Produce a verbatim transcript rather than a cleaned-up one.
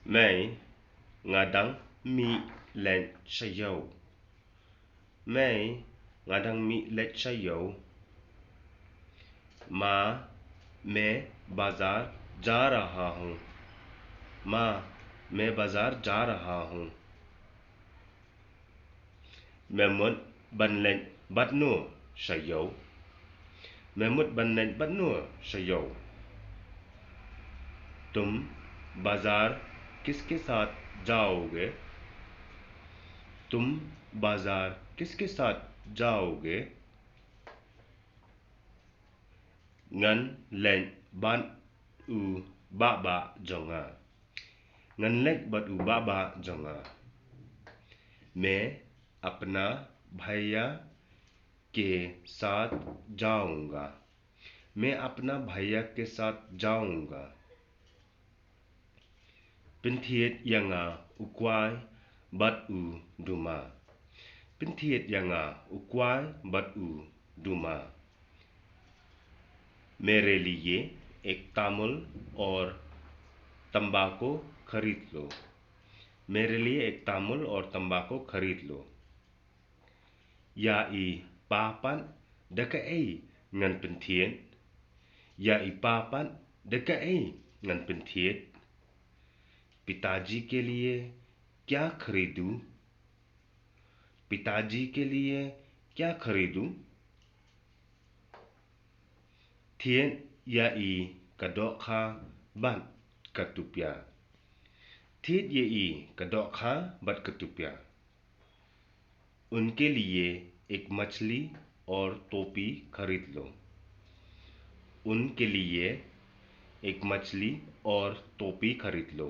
Mei, nga dang mih leit sha ïew. Mei, nga dang mih leit sha ïew. माँ, मैं बाजार जा रहा हूँ। माँ, मैं बाजार जा रहा हूँ। Me mut ban leit bad no sha ïew? Me mut ban leit bad no sha ïew? तुम बाजार किसके साथ जाओगे? तुम बाजार किसके साथ जाओगे? Ngan leit bad u bahbah jong nga. Ngan leit bad u bahbah jong nga. मैं अपना भैया के साथ जाऊंगा। मैं अपना भैया के साथ जाऊंगा। Pynthied ïa nga u kwai bad u duma. Pynthied ïa nga u kwai bad u duma. मेरे लिए एक तामुल और तंबाकू खरीद लो। मेरे लिए एक तामुल और तंबाकू खरीद लो। Ïa i pa pat da kaei ngan pynthied? Ïa i pa pat da kaei ngan pynthied? पिताजी के लिए क्या खरीदूं? पिताजी के लिए क्या खरीदूं? Thied ïa i ka dohkha bad ka tupia. Thied ïa i ka dohkha bad ka tupia. उनके लिए एक मछली और टोपी खरीद लो। उनके लिए एक मछली और टोपी खरीद लो।